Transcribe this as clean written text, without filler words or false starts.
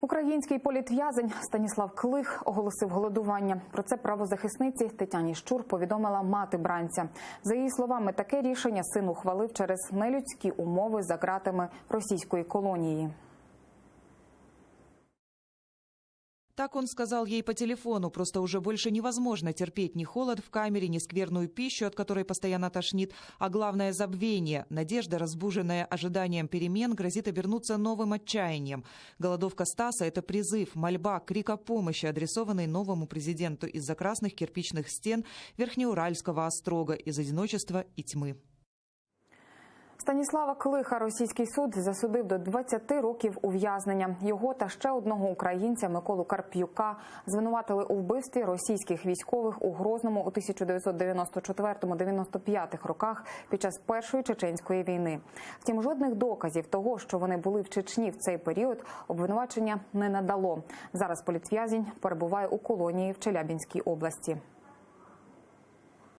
Український політв'язень Станіслав Клих оголосив голодування. Про це правозахисниці Тетяні Щур повідомила мати бранця. За її словами, таке рішення син ухвалив через нелюдські умови за ґратами російської колонії. Так он сказал ей по телефону, просто уже больше невозможно терпеть ни холод в камере, ни скверную пищу, от которой постоянно тошнит, а главное забвение. Надежда, разбуженная ожиданием перемен, грозит обернуться новым отчаянием. Голодовка Стаса – это призыв, мольба, крик о помощи, адресованный новому президенту из-за красных кирпичных стен Верхнеуральского острога, из одиночества и тьмы. Станіслава Клиха російський суд засудив до 20 років ув'язнення. Його та ще одного українця Миколу Карп'юка звинуватили у вбивстві російських військових у Грозному у 1994-95 роках під час першої чеченської війни. Втім, жодних доказів того, що вони були в Чечні в цей період, обвинувачення не надало. Зараз політв'язень перебуває у колонії в Челябінській області.